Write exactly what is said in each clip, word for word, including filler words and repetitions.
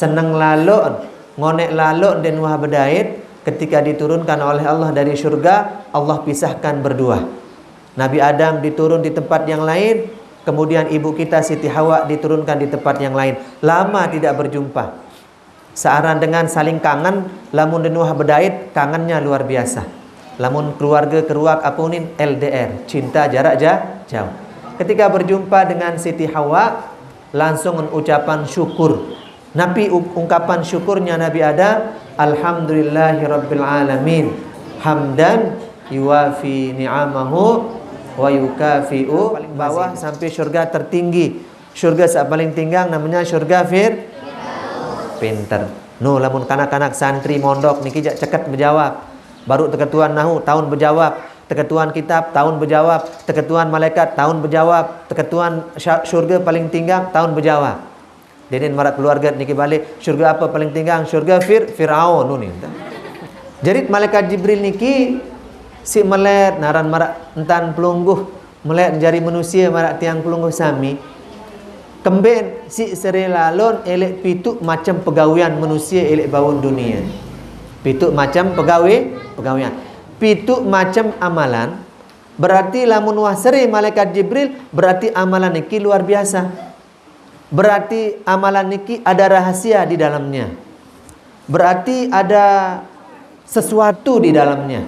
Seneng lalo, ngonek lalo Ndenuah Bedait, ketika diturunkan oleh Allah dari surga, Allah pisahkan berdua. Nabi Adam diturun di tempat yang lain, kemudian ibu kita Siti Hawa diturunkan di tempat yang lain. Lama tidak berjumpa. Searan dengan saling kangen, lamun Ndenuah Bedait, kangennya luar biasa. Lamun keluarga keruak apa unin, L D R, cinta jarak ja-, jauh. Ketika berjumpa dengan Siti Hawa, langsung ucapan syukur. Napi u-, ungkapan syukurnya Nabi Adam? "Alhamdulillahirabbil alamin. Hamdan yuwafi ni'amahu wa yukafi'u." Paling bawah sampai surga tertinggi. Surga sak paling tinggang namanya surga Fir-, pinter. No, lamun kanak-kanak santri mondok niki jak ceket menjawab. Baru teketuan nahu tahun menjawab, teketuan kitab tahun menjawab, teketuan malaikat tahun menjawab, teketuan sya-, surga paling tinggang tahun menjawab. Jadi marak keluarga niki balik, surga apa paling tinggang? Surga Fir-, Firaun nuni. Jadi malaikat Jibril niki si melet naran marak entan pelungguh, melet jari manusia marak tiang pelungguh sami. Kemben si seri lalon elek pitu macam pegawian manusia elek baun dunia. Pitu macam pegawi, pegawian. Pitu macam amalan. Berarti lamun wah seri malaikat Jibril, berarti amalan niki luar biasa. Berarti amalan niki ada rahasia di dalamnya. Berarti ada sesuatu di dalamnya.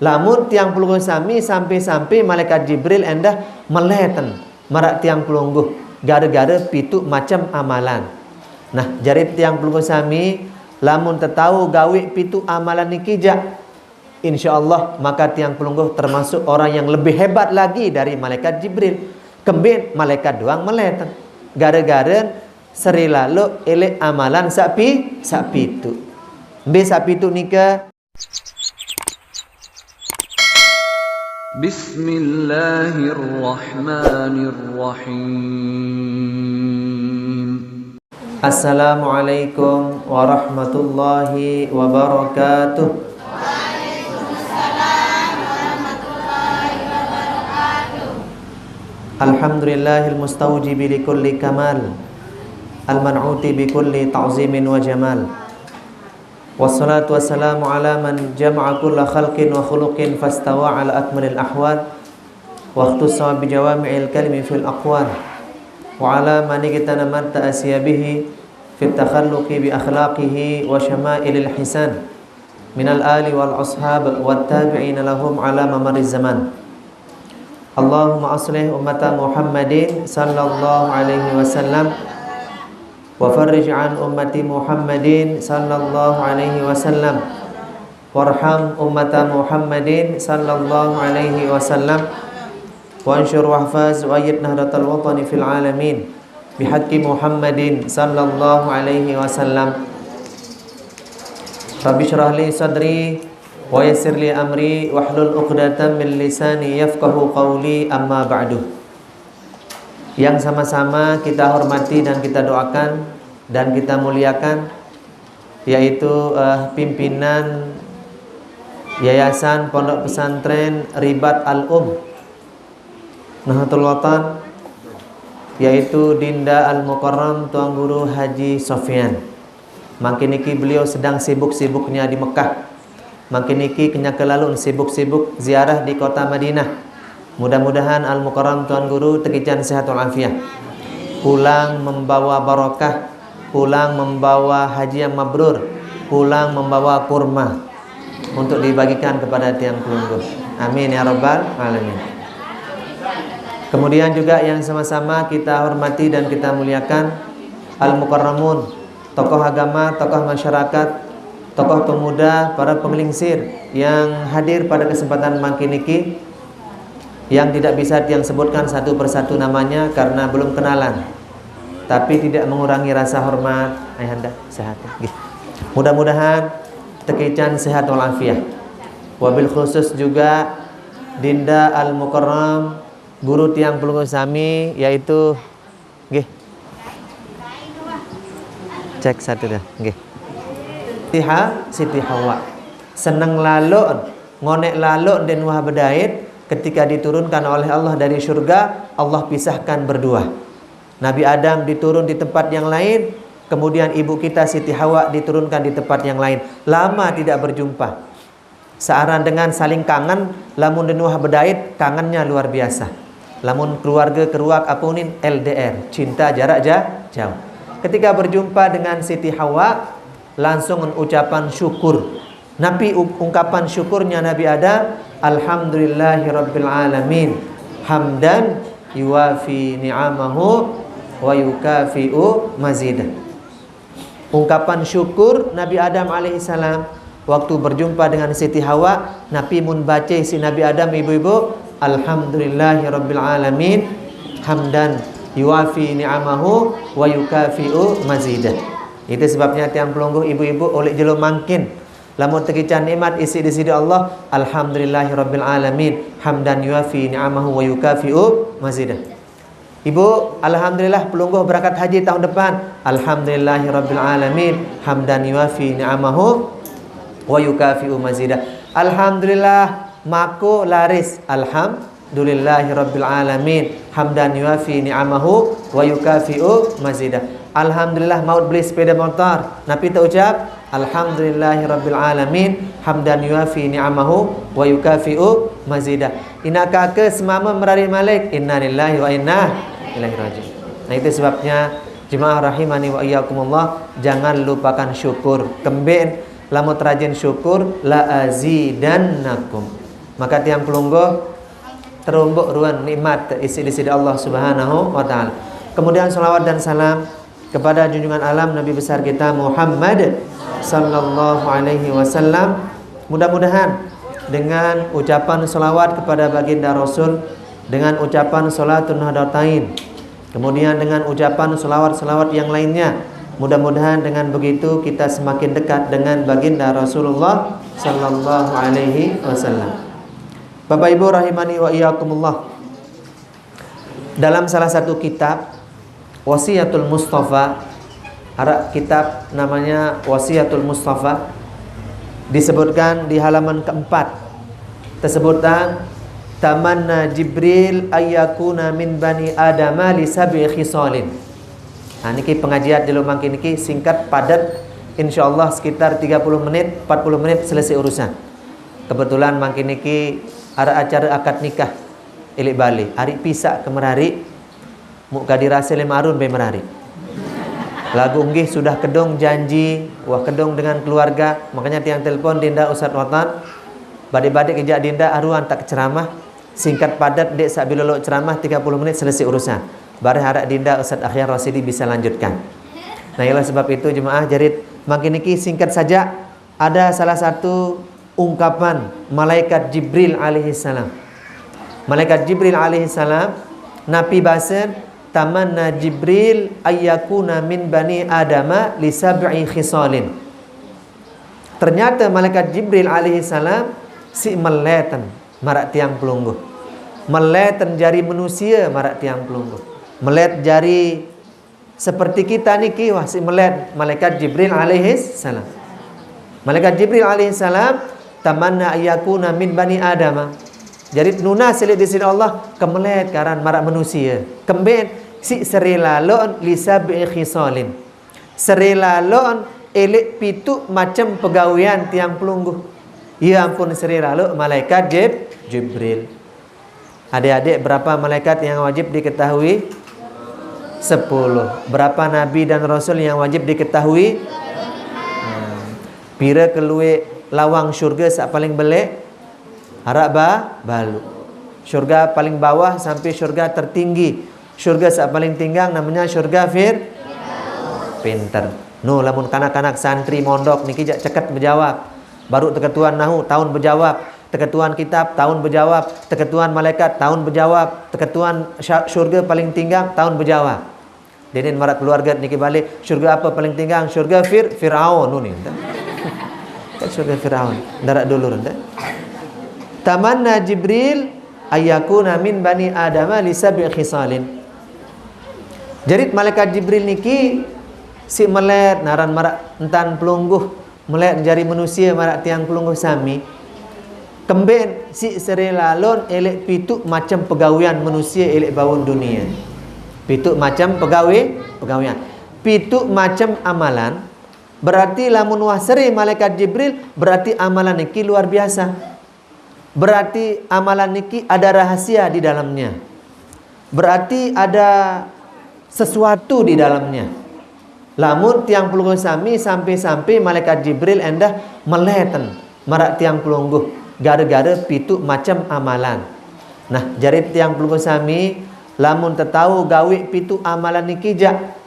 Lamun tiang pelungguh sami sampai-sampai malaikat Jibril endah meleten marak tiang pelungguh gara-gara pitu macam amalan. Nah, jari tiang pelungguh sami, lamun tetau gawi pitu amalan niki jak, insya Allah maka tiang pelungguh termasuk orang yang lebih hebat lagi dari malaikat Jibril. Kembin malaikat doang meleten. Gara-gara seri lalu elek amalan sapi, sapitu. Mbe sapitu nika? Bismillahirrahmanirrahim. Assalamualaikum warahmatullahi wabarakatuh. Alhamdulillahil mustaujibi likulli kamal, al man'uti bikulli ta'zimin wa jamal. Wassalatu wassalamu ala man jama'a kulla khalqin wa khuluqin fastawa ala akmalil ahwal, wa ikhtussa bi jawami'il kalimi fil aqwal, wa ala man iktanamat ta'asiya bihi fit takhalluqi bi akhlaqihi wa syama'ilil hisan, minal ali wal ashab wat tabi'ina lahum ala mamariz zaman. Allahumma aslih ummata Muhammadin sallallahu alaihi wasallam, wa farrij an ummati Muhammadin sallallahu alaihi wasallam, warham ummata Muhammadin sallallahu alaihi wasallam, wa ansyur wahfaz wa ayyid nahdatal watani fil alamin, bihaqqi Muhammadin sallallahu alaihi wasallam. Rabbi syrah li sadri wa yassir li amri wahlul uqdatam min lisani yafqahu qawli, amma ba'du. Yang sama-sama kita hormati dan kita doakan dan kita muliakan, yaitu, eh, pimpinan Yayasan Pondok Pesantren Ribat Al-Um Nahdlatul Watan, yaitu Dinda Al-Mukarram Tuan Guru Haji Sofyan. Mangkin niki beliau sedang sibuk-sibuknya di Mekah. Mangkin niki kenyaka lalu sibuk-sibuk ziarah di kota Madinah. Mudah-mudahan Al-Mukarram Tuan Guru tekican sehat walafiat. Pulang membawa barokah, pulang membawa haji yang mabrur, pulang membawa kurma untuk dibagikan kepada tiang pelungguh. Amin ya rabbal alamin. Kemudian juga yang sama-sama kita hormati dan kita muliakan, Al-Mukarramun, tokoh agama, tokoh masyarakat, tokoh pemuda, para penglingsir yang hadir pada kesempatan mangkin niki, yang tidak bisa tiang sebutkan satu persatu namanya karena belum kenalan. Tapi tidak mengurangi rasa hormat Ayahanda, sehat. Nggih. Mudah-mudahan tekican sehat walafiat. Wabil khusus juga Dinda Al-Mukarram, guru tiang pelungguh sami, yaitu, nggih. Cek satu dah, nggih. Siti Ha-, Siti Hawa. Seneng lalo, ngonek lalo Ndenuah Bedait ketika diturunkan oleh Allah dari surga, Allah pisahkan berdua. Nabi Adam diturun di tempat yang lain, Kemudian ibu kita Siti Hawa diturunkan di tempat yang lain. Lama tidak berjumpa. Saaran dengan saling kangen, lamun den wah bedait, kangennya luar biasa. Lamun keluarga keruak apunin L D R, cinta jarak ja-, jauh. Ketika berjumpa dengan Siti Hawa, langsung ucapan syukur. Napi u-, ungkapan syukurnya Nabi Adam, "Alhamdulillahirabbil alamin, hamdan yuwafi ni'amahu wa yukafi'u mazidah." Ungkapan syukur Nabi Adam alaihissalam waktu berjumpa dengan Siti Hawa, napi mun baca si Nabi Adam, ibu-ibu, "Alhamdulillahirabbil alamin, hamdan yuwafi ni'amahu wa yukafi'u mazidah." Itu sebabnya tiang pelungguh, ibu-ibu, oleh jelo mangkin, lamun tekican nikmat isi di sini Allah, "Alhamdulillahirabbil alamin, hamdan yuwafi ni'amahu wa yukafi'u mazidah." Ibu, alhamdulillah pelungguh berangkat haji tahun depan. "Alhamdulillahirabbil alamin, hamdan yuwafi ni'amahu wa yukafi'u mazidah." Alhamdulillah, mako laris. "Alhamdulillahirabbil alamin, hamdan yuwafi ni'amahu wa yukafi'u mazidah." Alhamdulillah, maut beli sepeda motor. Napi teucap? "Alhamdulillahirabbil alamin, hamdan yuwafi ni'amahu wa yukafi'u mazidah." Ina kaka semama merari malik, "Innalillahi wa inna ilaihi raji'un." Nah, itu sebabnya, jemaah rahimani wa iyyakumullah, jangan lupakan syukur. Kemben lamun rajin syukur, "La azidannakum." Maka tiang pelungguh terumbuk ruan nikmat isi di sini Allah Subhanahu wa taala. Kemudian, salawat dan salam kepada junjungan alam Nabi besar kita Muhammad sallallahu alaihi wasallam. Mudah-mudahan dengan ucapan salawat kepada baginda Rasul, dengan ucapan salatun nahdlatain, kemudian dengan ucapan salawat-salawat yang lainnya, mudah-mudahan dengan begitu kita semakin dekat dengan baginda Rasulullah sallallahu alaihi wasallam. Bapak Ibu rahimani wa iyyakumullah. Dalam salah satu kitab, Wasiatul Mustafa, ada kitab namanya Wasiatul Mustafa, disebutkan di halaman keempat, tersebutkan, "Tamanna Jibril ayyakuna min bani Adama li sab'i khisalin." Nah, niki pengajian di mangkin niki singkat, padat, insyaallah sekitar tiga puluh menit, empat puluh menit selesai urusan. Kebetulan mangkin niki ada acara akad nikah ilik Bali, ari pisak ke merari, muk kadi rasa lima arun be merari. Lagu nggih sudah kedong janji, wah kedong dengan keluarga, makanya tiang telepon dinda Ustaz Watan, badik-badik kejak dinda aruan tak ceramah, singkat padat dek sak bilolok ceramah tiga puluh menit selesai urusan. Bareh arak dinda Ustaz Akhyar Rasidi bisa lanjutkan. Nah, ialah sebab itu jemaah, jarit mangkin niki singkat saja, ada salah satu ungkapan malaikat Jibril alaihissalam. Malaikat Jibril alaihissalam, napi basen, "Tamanna Jibril ayyakuna min bani Adama li sab'i khisalin." Ternyata malaikat Jibril alaihissalam si meleten marak tiang pelungguh. Meleten jari manusia marak tiang pelungguh. Melet jari seperti kita niki, wah, si melet malaikat Jibril alaihissalam. Malaikat Jibril alaihissalam, "Tamanna ayyakuna min bani Adama." Jadi nuna silik di sini Allah, kemelet karan marak manusia. Kemben, si serela lon li sab'i khisalin. Serela lon elek pitu macam pegawean tiang pelungguh. Ya ampun, serela lon malaikat Jib-, Jibril. Adik-adik, berapa malaikat yang wajib diketahui? Sepuluh. Berapa nabi dan rasul yang wajib diketahui? Hmm. Pira kelue lawang syurga sak paling belek? Arak ba-, balu. Syurga paling bawah sampai syurga tertinggi. Syurga sak paling tinggang namanya syurga Fir-, pinter. No, lamun kanak-kanak santri mondok niki jak ceket bejawab. Baru teketuan nahu, tahun bejawab. Teketuan kitab, tahun bejawab. Teketuan malaikat, tahun bejawab. Teketuan sya-, syurga paling tinggang, tahun bejawab. Denin marak keluarga niki balik, syurga apa paling tinggang? Syurga Fir-, Firaun, nu ni. Kan syurga Firaun, darat dulur, dah. "Tamanna Jibril ayyakuna min bani Adama li sab'i khisalin." Jadi malaikat Jibril niki si melet naran marak entan pelungguh, melet jari manusia marak tiang pelungguh sami. Kemben si serela lon elek pitu macam pegawean manusia elek baun dunia. Pitu macam pegawe-, pegawean. pitu macam amalan, berarti lamun wah seri malaikat Jibril, berarti amalan niki luar biasa. Berarti amalan niki ada rahasia di dalamnya. Berarti ada sesuatu di dalamnya. Lamun tiang pelungguh sami sampai-sampai malaikat Jibril endah meleten marak tiang pelungguh gara-gara pitu macam amalan. Nah, jari tiang pelungguh sami, lamun tetau gawi pitu amalan niki jak,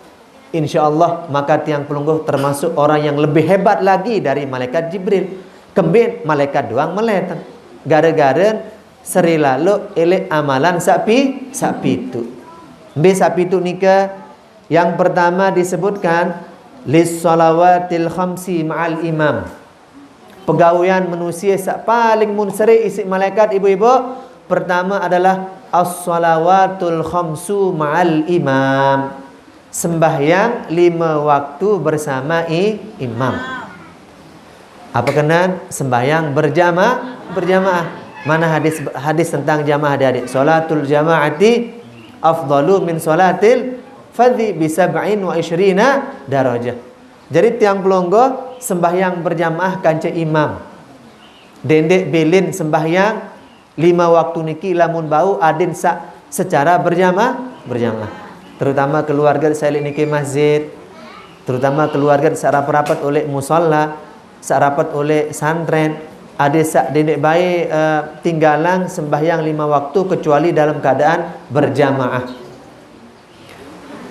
insya Allah maka tiang pelungguh termasuk orang yang lebih hebat lagi dari malaikat Jibril. Kembin malaikat doang meleten gara-gara seri lalu elek amalan sapi sapitu. Mbe sapitu nika? Yang pertama disebutkan lis salawatil khamsi ma'al imam. Pegawian manusia sak paling mun seri isi malaikat, ibu-ibu, pertama adalah as-salawatul khamsu ma'al imam. Sembahyang lima waktu bersama i, imam. Apa kenan sembahyang berjamaah? Berjamaah. Mana hadis hadis tentang jamaah, adik-adik? Salatul jamaati afdalu min salatil fadhi bi sab'in wa isyrina darajah. Jadi tiang pelungguh sembahyang berjamaah kanca imam. Dendek bilin sembahyang lima waktu niki lamun bau adin sak secara berjamaah, berjamaah. Terutama keluarga saya niki masjid, terutama keluarga sak rapat-rapat oleh musala, sak rapat oleh santren, ada sak dendek bae eh, tinggalang sembahyang lima waktu kecuali dalam keadaan berjamaah.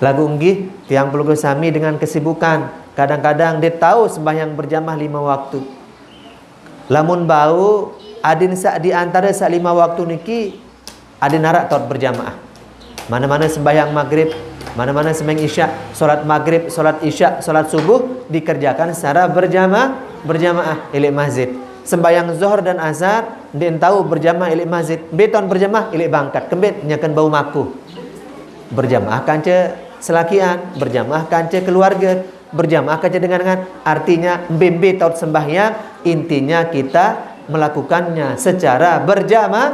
Lagu nggih, tiang pelungguh sami dengan kesibukan. Kadang-kadang dia tahu sembahyang berjamaah lima waktu. Lamun bau, adin sak di antara sak lima waktu niki, adin narak taut berjamaah. Mana-mana sembahyang maghrib, mana-mana sembahyang isya, salat maghrib, salat isya, salat subuh dikerjakan secara berjamaah, berjamaah ilik masjid. Sembahyang zuhur dan asar, ndak tahu berjamaah ilik masjid. Beton berjamaah ilik bangkat, kembet nyakan bau maku. Berjamaah kanca selakian, berjamaah kanca keluarga, berjamaah kanca dengan-dengan. Artinya, mbe-mbe taut sembahyang, intinya kita melakukannya secara berjamaah.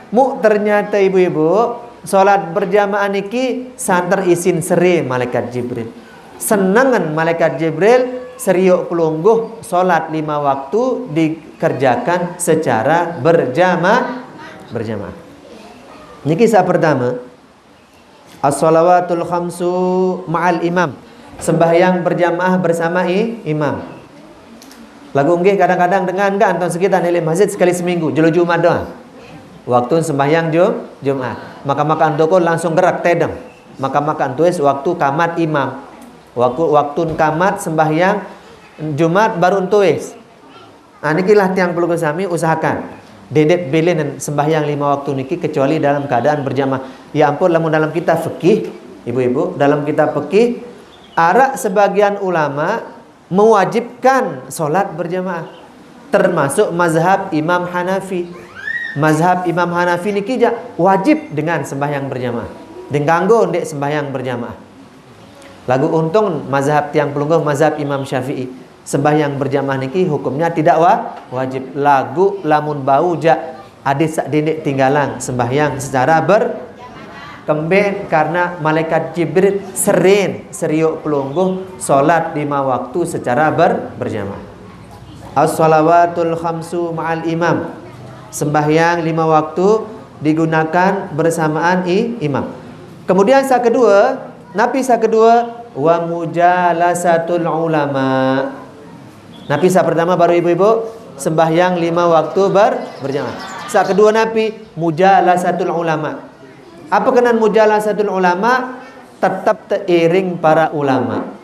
Mu ternyata ibu-ibu, salat berjamaah niki santer isin seri malaikat Jibril. Senengan malaikat Jibril seriuk pelungguh salat lima waktu dikerjakan secara berjamaah. Berjamaah. Niki sak pertama, as-salawatul khamsu ma'al imam. Sembahyang berjamaah bersama i, imam. Lagu nggih kadang-kadang dengan enggak anton sekitar nilai masjid sekali seminggu, jelo Jumat doang. Waktu sembahyang Jum, Jumat. Maka-maka antoko langsung gerak tedeng. Maka-maka antuis waktu kamat imam. Waktu waktu kamat sembahyang Jumat baru antuis. Nah, nikilah tiang pelungguh sami usahakan. Dendet bilin sembahyang lima waktu niki kecuali dalam keadaan berjamaah. Ya ampun, lamun dalam kitab fikih, ibu-ibu, dalam kitab fikih, arak sebagian ulama mewajibkan salat berjamaah. Termasuk mazhab Imam Hanafi. Mazhab Imam Hanafi niki ja wajib dengan sembahyang berjamaah. Dengkanggo ndek sembahyang berjamaah. Lagu untung mazhab tiang pelungguh mazhab Imam Syafi'i. Sembahyang berjamaah niki hukumnya tidak wa, wajib. Lagu lamun bau ja adis sak dindik tinggalang sembahyang secara ber kemben karena malaikat Jibril serin seriuk pelungguh salat lima waktu secara ber, berjamaah. As-salawatul khamsu ma'al imam. Sembahyang lima waktu digunakan bersamaan i, imam. Kemudian sak kedua, napi sak kedua, wa mujalasatul ulama. Napi sak pertama baru ibu-ibu, sembahyang lima waktu ber, berjamaah. Sak kedua napi, mujalasatul ulama. Apa kenan mujalasatul ulama? Tetap teiring para ulama.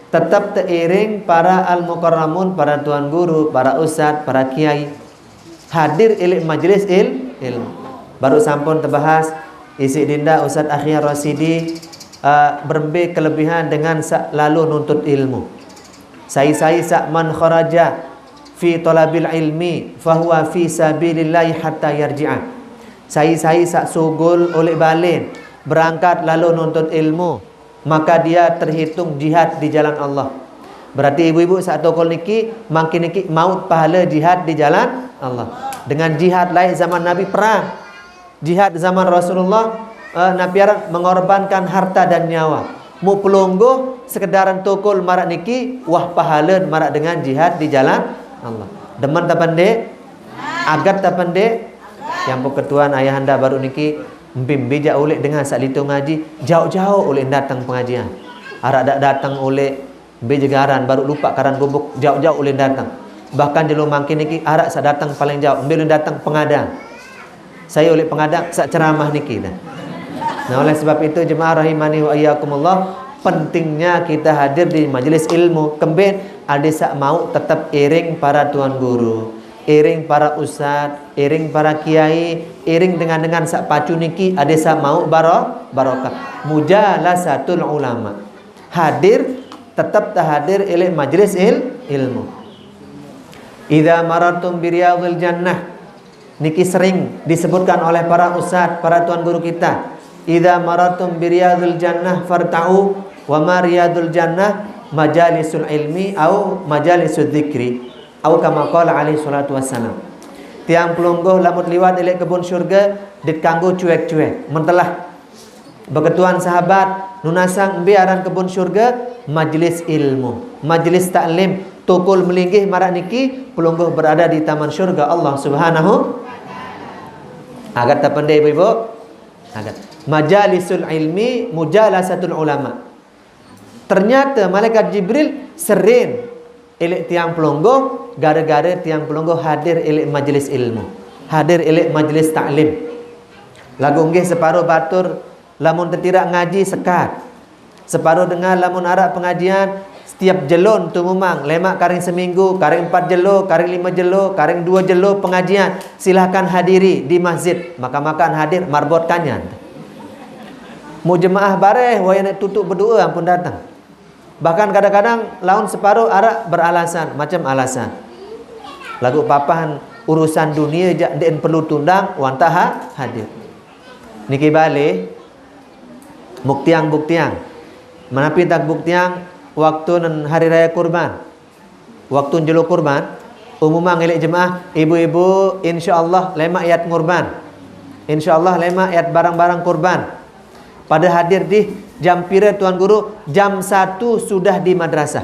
Tetap teiring para al-mukarramun, para tuan guru, para ustad, para kiai. Hadir ilik majelis il, ilmu. Baru sampun terbahas isi dinda Ustaz Akhir Rasidi uh, berembe kelebihan dengan sak lalu nuntut ilmu. Sai-sai sak man kharaja fi talabil ilmi fahuwa fi sabilillahi hatta yarji'a. Sai-sai sak sugul oleh balen berangkat lalu nuntut ilmu, maka dia terhitung jihad di jalan Allah. Berarti ibu-ibu sak tokol niki mangkin niki maut pahala jihad di jalan Allah. Dengan jihad lain zaman Nabi perang. Jihad zaman Rasulullah eh, Nabi mengorbankan harta dan nyawa. Mu pelungguh sekedaran tokol marak niki, wah pahalen marak dengan jihad di jalan Allah. Demen ta pendek? Agat ta pendek? Yang pun ketuan ayahanda baru niki, mbim bija ulik dengan sak litu ngaji, jauh-jauh ulik datang pengajian. Arak dak datang ulik, mbe jegaran baru lupa karan gubuk, jauh-jauh ulik datang. Bahkan jelo mangkin niki arak sak datang paling jauh, mbe ulik datang pengadang. Saya ulik pengadang sak ceramah niki dah. Nah, oleh sebab itu jemaah rahimani wa iyyakumullah, pentingnya kita hadir di majelis ilmu. Kemben ade sak mau tetap iring para tuan guru, iring para ustad, iring para kiai, iring dengan-dengan sak pacu niki ade sak mau baro-, barokah. Mujalasatul ulama. Hadir, tetap ta hadir ilik majelis il-, ilmu. Idza marartum biriyadil jannah. Niki sering disebutkan oleh para ustad, para tuan guru kita. Idza marartum biriyadil jannah farta'u, wa ma riyadul jannah majalisul ilmi au majalisul dzikri. Au kama qala alaihi salatu wassalam. Tiang pelungguh lamun liwat ilik kebun syurga, dit kanggo cuek-cuek, mentelah. Beketuan sahabat, nunasang mbe aran kebun syurga, majelis ilmu, majelis taklim, tokol melinggih marak niki, pelungguh berada di taman syurga Allah Subhanahu. Agat ta pendek ibu-ibu? Agat. Majalisul ilmi, mujalasatul ulama. Ternyata malaikat Jibril sering ilik tiang pelungguh, gara-gara tiang pelungguh hadir ilik majelis ilmu, hadir ilik majelis taklim. Lagu nggih separo batur, lamun tetirak ngaji sekat. Separo dengar lamun arak pengajian, setiap jelon tu memang, lemak karing seminggu, karing empat jelo, karing lima jelo, karing dua jelo pengajian, silahkan hadiri di masjid. Maka-makan hadir marbot kanyan. Mu jemaah bareh, wayah nek tutup berdoa ampun datang. Bahkan kadang-kadang laun separo arak beralasan, macam alasan. Lagu papahan urusan dunia jak ndek perlu tundang, wanta ha-, hadir. Niki balik, buktiang-buktiang. Menapi tak buktiang waktu nen hari raya kurban. Waktu jelo kurban, umumang ilik jemaah, ibu-ibu, insya Allah lemak yat ngurban. Insya Allah lemak yat barang-barang kurban. Pada hadir di jam pira tuan guru, jam satu sudah di madrasah.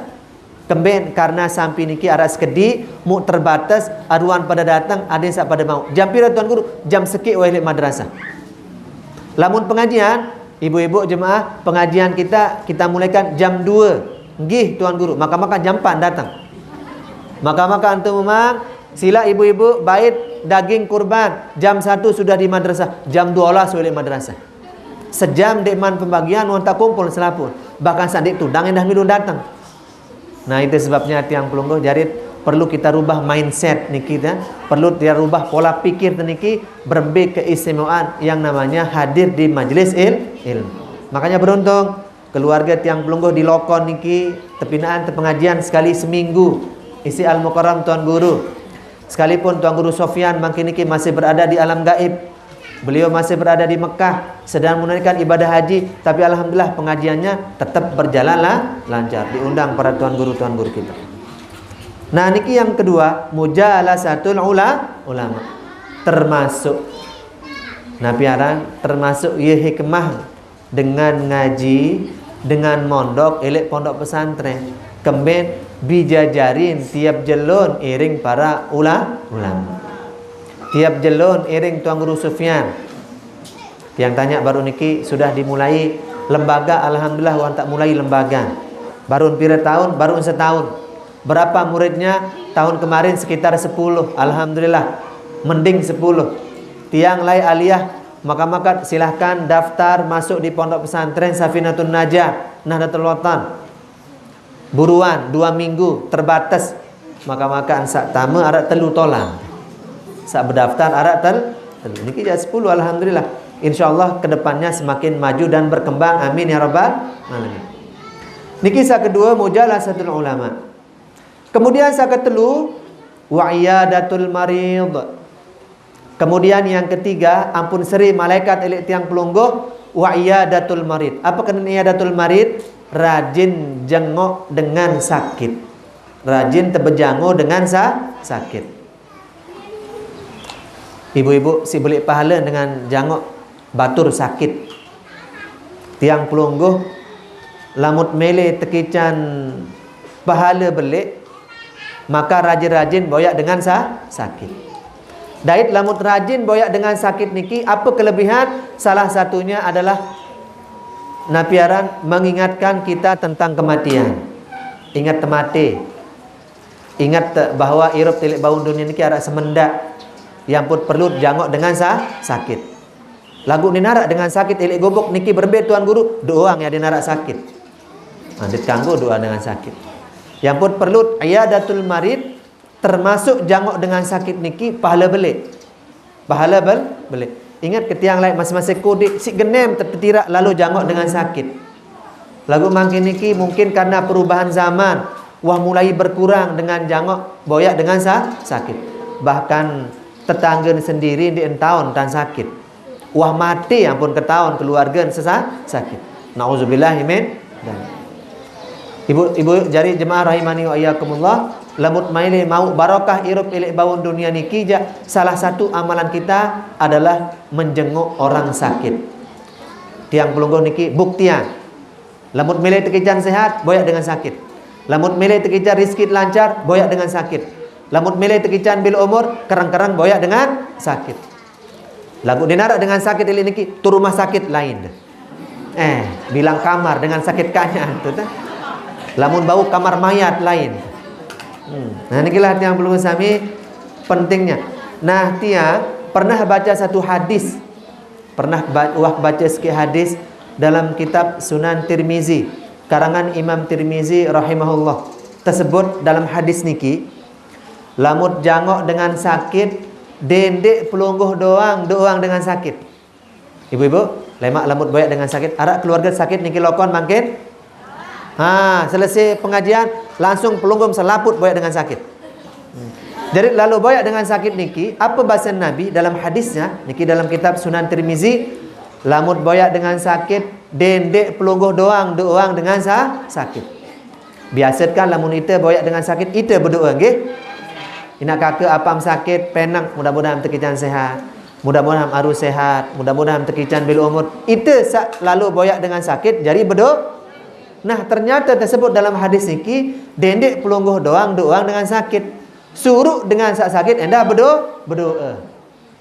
Kemben karena sampi niki arak sekedi, mu terbatas, aduan pada datang, ade sak pada mau. Jam pira tuan guru, jam sekik wayah ilik madrasah. Lamun pengajian, ibu-ibu jemaah, pengajian kita, kita mulaikan jam dua. Nggih tuan guru, maka-maka jam empat datang. Maka-maka antum memang, sila ibu-ibu bait daging kurban, jam satu sudah di madrasah, jam dua belas wayah ilik madrasah. Sejam dek man pembagian, wanta kumpul selaput. Bahkan sandik tudang indah milun datang. Nah, itu sebabnya tiang pelungguh jarit perlu kita rubah mindset niki, ya. Perlu kita rubah pola pikir niki, berembe keistimewaan yang namanya hadir di majelis il-, ilmu. Makanya beruntung keluarga tiang pelungguh di Lokon niki tepinaan tepengajian sekali seminggu. Isi Al Mukarram tuan guru. Sekalipun tuan guru Sofyan mangkin niki masih berada di alam gaib, beliau masih berada di Mekah, sedang menunaikan ibadah haji, tapi alhamdulillah pengajiannya tetap berjalanlah lancar, diundang para tuan guru-tuan guru kita. Nah, niki yang kedua, mujalasatul ula-, ulama. Termasuk, nah piaran, termasuk ye hikmah dengan ngaji, dengan mondok, ilik pondok pesantren. Kemben bijajarin tiap jelon iring para ula-, ulama. Tiap jelon iring tuan guru Sufyan. Yang tanya baru niki sudah dimulai lembaga, alhamdulillah wanta mulai lembaga. Baru pira tahun, baru setahun. Berapa muridnya? Tahun kemarin sekitar sepuluh, alhamdulillah. Mending sepuluh. Tiang lai aliyah, maka-maka silahkan daftar masuk di pondok pesantren Safinatun Najah, Nahdlatul Watan. Buruan, dua minggu, terbatas. Maka-maka sak tama arak telu tolang. Sak berdaftar arak tel-, telu. Niki jak sepuluh, alhamdulillah. Insya Allah kedepannya semakin maju dan berkembang. Amin ya rabbal alamin. Niki sak kedua, mujalasatul ulama. Kemudian sak ketelu, wa iyadatul marid. Kemudian yang ketiga, ampun seri malaikat ilik tiang pelungguh, wa iyadatul marid. Apa kena iyadatul marid? Rajin jengok dengan sakit. Rajin tebejango dengan sa-, sakit. Ibu-ibu, si belik pahala dengan jangok batur sakit. Tiang pelungguh Lamut mele tekican pahala belik, maka rajin-rajin boyak dengan sa- sakit. Dait lamut rajin boyak dengan sakit niki, apa kelebihan? Salah satunya adalah napi aran mengingatkan kita tentang kematian. Ingat temate. Ingat te- bahwa irup tilik baun dunia niki arak semendak. Yang pun perlu jangok dengan sa- sakit. Lagu ni narak dengan sakit ilik gubuk niki berembe Tuan Guru, doang ya dinarak sakit. Nah, ditangguh doa dengan sakit. Yang pun perlu iyadatul marid, termasuk jangok dengan sakit niki pahala belik. Pahala bel- belik. Ingat ke tiang lain, masing-masing kodik, si genem tertirak lalu jangok dengan sakit. Lagu mangkin niki mungkin karena perubahan zaman, wah mulai berkurang dengan jangok boyak dengan sa- sakit. Bahkan tetangga sendiri di entaun tan sakit. Wah mati ampun ketaun keluarga sesa- sakit. Nauzubillah min. Ibu-ibu jari jemaah rahimani wa iyyakumullah, lamut maile mau barokah irup ilik baun dunia niki ja, salah satu amalan kita adalah menjenguk orang sakit. Tiang pelungguh niki buktian. Lamut mele tekican sehat, boyak dengan sakit. Lamut mele tekican rizki lancar, boyak dengan sakit. Lamut mele tekican bil umur, kerang-kerang boyak dengan sakit. Lagu dinarak dengan sakit ilik niki, tu rumah sakit lain. Eh, bilang kamar dengan sakit kanya tu ta. Lamun bau kamar mayat lain. Hmm. Nah, nikilah tiang pelungguh sami pentingnya. Nah, tiang pernah baca satu hadis. Pernah ba- wah baca sikit hadis dalam kitab Sunan Tirmizi, karangan Imam Tirmizi rahimahullah. Tersebut dalam hadis niki, lamut jangok dengan sakit, dendik pelungguh doang, doang dengan sakit. Ibu-ibu, lemak lamut boyak dengan sakit, arak keluarga sakit niki lokon mangkin. Ha, selesai pengajian, langsung pelungguh selaput boyak dengan sakit. Hmm. Jadi lalu boyak dengan sakit niki, apa bahasa Nabi dalam hadisnya? Niki dalam kitab Sunan Tirmizi, lamut boyak dengan sakit, dendik pelungguh doang, doang dengan sa- sakit. Biasakan lamun ita boyak dengan sakit, ita berdoa, nggih. Inak kaka apam sakit, penang, mudah-mudahan tekican sehat. Mudah-mudahan aru sehat, mudah-mudahan tekican bil umur. Ita sa- lalu boyak dengan sakit, jadi berdoa. Nah, ternyata tersebut dalam hadis niki, dendik pelungguh doang, doang dengan sakit. Suruk dengan sak sakit, endah berdoa, berdoa.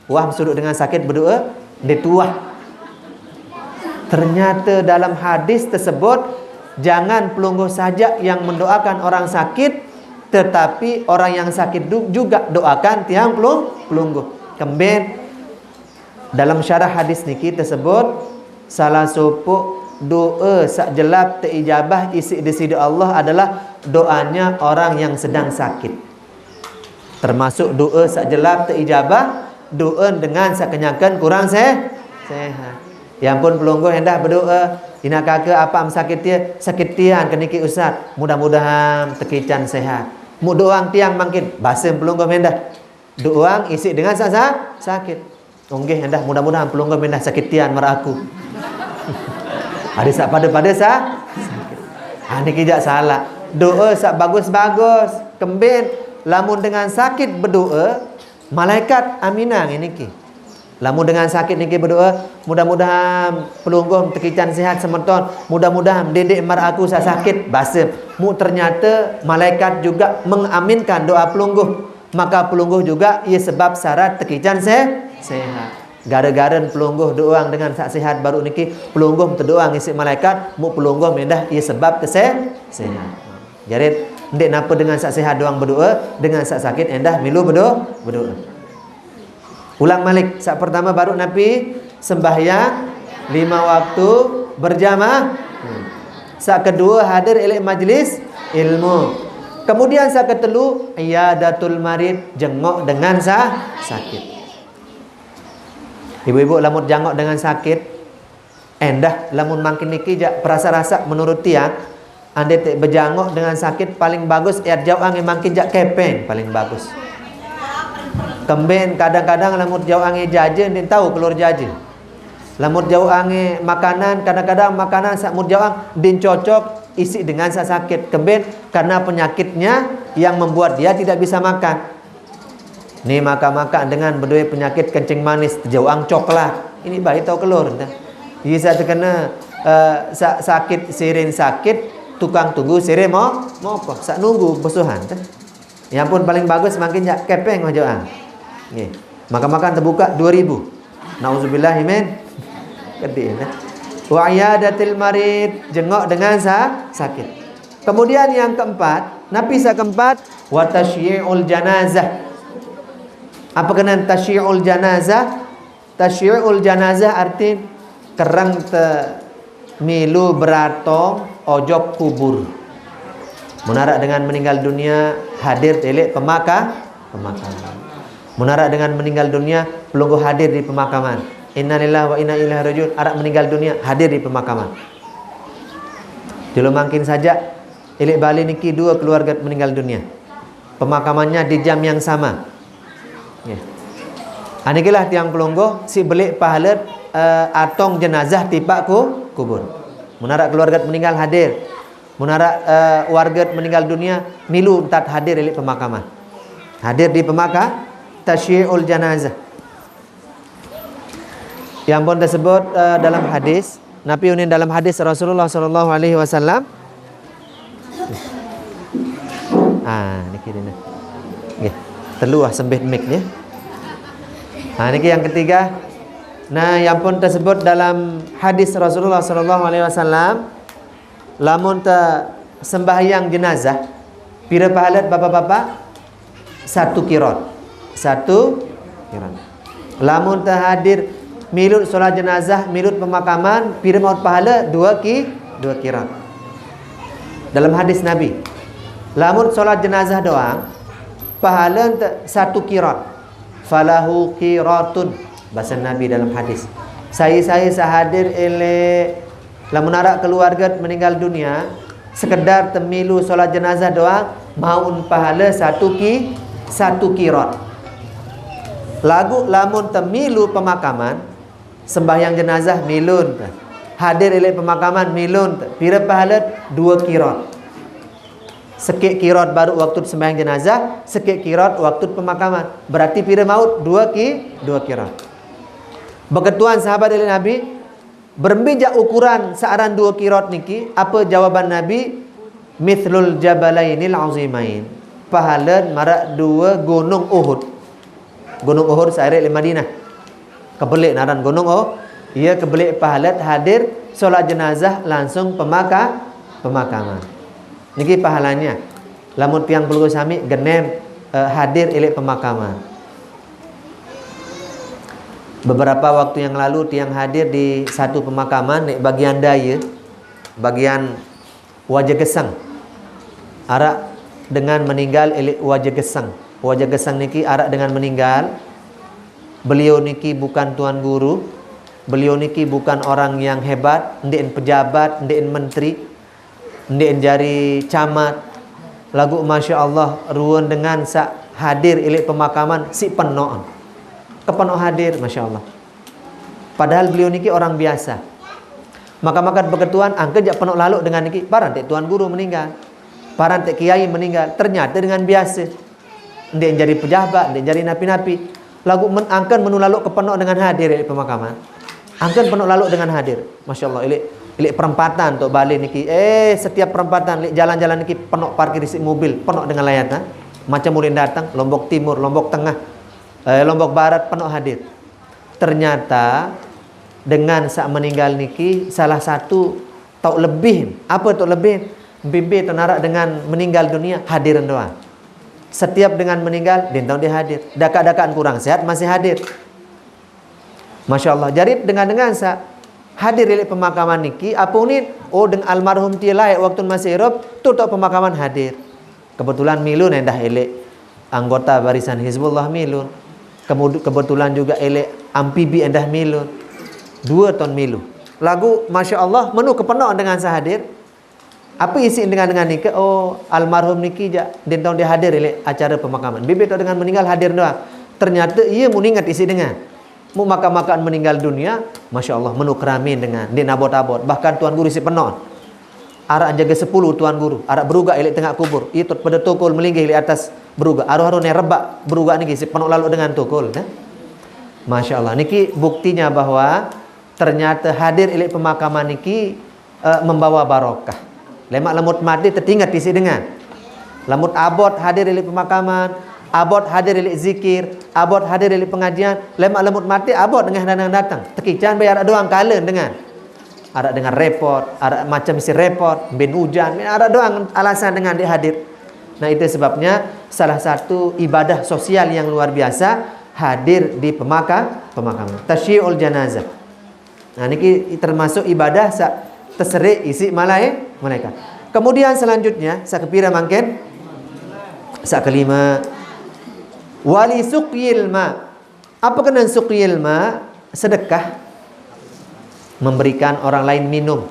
Wah, suruk dengan sakit berdoa, dia tuah. Ternyata dalam hadis tersebut, jangan pelungguh saja yang mendoakan orang sakit, tetapi orang yang sakit du- juga doakan tiang pelung- pelungguh. Kembin, dalam syarah hadis niki tersebut, salah sopok doa sak jelap teijabah isik di sida Allah adalah doanya orang yang sedang sakit. Termasuk doa sak jelap teijabah, doa dengan sak kenyangkan kurang se- sehat. Ya ampun, pelungguh endah berdoa, inak kaka apam sakit tia, sakit tian keniki ustaz. Mudah-mudahan tekican sehat. Mu doang tiang mangkin, basem pelungguh endah. Doang isik dengan sak sa- sakit. Onggih endah, mudah-mudahan pelungguh endah sakit tian mara aku. Ada sak pada-pada sa- sakit. Ha, niki jak salah. Doa sak bagus-bagus. Kembin, lamun dengan sakit berdoa, malaikat aminang niki. Lamun dengan sakit niki berdoa, mudah-mudahan pelungguh tekican sehat semeton. Mudah-mudahan dendik mara aku sak sakit, basem. Mu ternyata malaikat juga mengaminkan doa pelungguh. Maka pelungguh juga ia sebab syarat tekican se- sehat. Gara-gara pelungguh doang dengan sak sehat baru niki, pelungguh tedoang isik malaikat, mu pelungguh mendah ia sebab ke se- sehat. Jadi, ndik napa dengan sak sehat doang berdoa, dengan sak sakit endah milu berdoa, berdoa. Ulang malik, sak pertama baru napi sembahyang lima waktu berjamaah. Hmm. Sak kedua hadir ilik majlis ilmu. Kemudian sak ketelu iyadatul marid, jengok dengan sa- sakit. Ibu-ibu, lamun jangok dengan sakit, endah lamun mangkin niki jak perasa-rasa menurut tiang, ande te bejangok dengan sakit paling bagus iat jauh ange mangkin jak kepeng paling bagus. Kembin kadang-kadang lamun jauh ange jaja ndik tau keluar jaja. Lamun jauh ange makanan, kadang-kadang makanan sak mut jauh ang ndik cocok isik dengan sak sakit. Kembin karena penyakitnya yang membuat dia tidak bisa makan. Ni maka-maka dengan bedue penyakit kencing manis, tejauang coklat. Ini baik tau kelor dah. Iya sak terkena eh, sa-, sakit sirin sakit, tukang tunggu sirin mo-, mokoh. Sak nunggu besuhan teh. Yang pun paling bagus mangkin jak kepeng ojo ah. Nggih. Maka-maka tebuka dua ribu. Nauzubillah min. Gede ya. Wa iyadatil marid, jengok dengan sa-, sakit. Kemudian yang keempat, napi sa keempat, wa tasyi'ul janazah. Apa kenan tasyi'ul janazah? Tasyi'ul janazah arti kereng te milu berato ojok kubur. Munarak dengan meninggal dunia hadir telik pemaka-, pemakaman. Munarak dengan meninggal dunia pelungguh hadir di pemakaman. Innalillahi wa inna ilaihi rajiun. Arak meninggal dunia hadir di pemakaman. Dulu mangkin saja, ilik Bali niki dua keluarga meninggal dunia. Pemakamannya di jam yang sama. Ya. Anikilah tiang pelungguh si belik pahala, eh, atong jenazah tipak ku kubur. Munarak keluarga meninggal hadir. Munarak, eh, warga meninggal dunia milu entat hadir ilik pemakaman. Hadir di pemaka tasyi'ul janazah. Yang pun tersebut, eh, dalam hadis, napi unin dalam hadis Rasulullah sallallahu alaihi wasallam. Ah, niki dene. Nggih. Telu ah sembih mic nggih. Ah, niki yang ketiga. Nah, yang pun tersebut dalam hadis Rasulullah sallallahu alaihi wasallam, lamun te sembahyang jenazah, pira pahalat bapak-bapak? Satu kirot. Satu kirot. Lamun te hadir milut solat jenazah, milut pemakaman, pira maut pahala? Dua ki-, dua kirot. Dalam hadis Nabi, lamun solat jenazah doang, pahala te satu kirot. Falahu kirotun. Bahasa Nabi dalam hadis. Saya-saya sahadir ele lamun arak keluarga meninggal dunia, sekedar temilu solat jenazah doang, maun pahala satu ki-, satu kirot. Lagu lamun temilu pemakaman, sembahyang jenazah milun, hadir ilik pemakaman milun, pira pahala? Dua kirot. Sekik kirot baru waktu sembahyang jenazah, sekik kirot waktu pemakaman. Berarti pira maut? Dua ki-, dua kirot. Beketuan sahabat ilik Nabi, berembi jak ukuran searan dua kirot niki, apa jawaban Nabi? Mithlul jabalainil azimain. Pahala marak dua gunung Uhud. Gunung Uhud sairek le Madinah. Kebelik naran gunung oh, ia kebelik pahalat hadir solat jenazah langsung pemaka-, pemakaman. Niki pahalanya. Lamun tiang pelungguh sami genem, eh, hadir ilik pemakaman. Beberapa waktu yang lalu tiang hadir di satu pemakaman, nek bagian daya, bagian Waja Geseng. Arak dengan meninggal ilik Waja Geseng. Waja Geseng niki arak dengan meninggal. Beliau niki bukan tuan guru. Beliau niki bukan orang yang hebat, ndekin pejabat, ndekin menteri, ndekin jari camat. Lagu masya Allah, ruan dengan sak hadir ilik pemakaman si penok. Kepenok hadir, masya Allah. Padahal beliau niki orang biasa. Maka-maka beketuan angken jak penok lalu dengan niki, parantik tuan guru meninggal. Parantik kiai meninggal, ternyata dengan biasa. Ndekin jari pejabat, ndekin jari napi-napi. Lagu men-, angken menu lalu kepenok dengan hadir ilik pemakaman. Angken penok lalu dengan hadir. Masya Allah, ilik, ilik perempatan tok Bali niki. Eh, setiap perempatan, ilik jalan-jalan niki penok parkir isi mobil, penok dengan layatan. Macam ulin datang, Lombok Timur, Lombok Tengah, eh, Lombok Barat, penok hadir. Ternyata dengan sak meninggal niki salah satu tau lebih. Apa tau lebih? Bibi tenarak dengan meninggal dunia hadir doang. Setiap dengan meninggal, dintau dia hadir. Dakak-dakakan kurang sehat masih hadir. Masya Allah. Jadi dengan-dengan sa hadir ilik pemakaman niki, apa unin? Oh, dengan almarhum tilae waktu masih hidup, tu tok pemakaman hadir. Kebetulan milun endah ilik anggota Barisan Hizbullah milun. Kemud-, kebetulan juga ilik amfibi endah milun. Dua ton milu. Lagu masya Allah, menu kepenok dengan sahadir. Apa isi dengan-dengan niki? Oh, almarhum niki jak dintau dia hadir ilik acara pemakaman. Bibi tok dengan meninggal hadir doang. Ternyata ia mun ingat isi dengan. Mu maka-makaan meninggal dunia, masya Allah, menu keramin dengan, ndekin abot-abot. Bahkan tuan guru si penok. Arak jaga sepuluh tuan guru, arak berugak ilik tengah kubur. Itu pada tukul melinggih ilik atas berugak. Aruh-aruh ne rebak berugak niki si penok lalu dengan tukul, dah. Masya Allah. Niki buktinya bahwa Ternyata hadir ilik pemakaman niki, eh, membawa barokah. Lemak lemut mati tetingat isi dengan. Lemut abot hadir ilik pemakaman, abot hadir ilik zikir, abot hadir ilik pengajian, lemak lemut mati abot dengan datang-datang. Tekican bayar doang kalen dengan. Ada dengan repot, ada macam isi repot, bin hujan, ada doang alasan dengan dia hadir. Nah, itu sebabnya salah satu ibadah sosial yang luar biasa hadir di pemaka-, pemakaman. Tasyi'ul janazah. Nah, niki termasuk ibadah sak terserik isi malai-, malaikat. Kemudian selanjutnya, sak kepira mangkin? Sak kelima. Wali suqyil ma. Apa kena suqyil ma? Sedekah. Memberikan orang lain minum.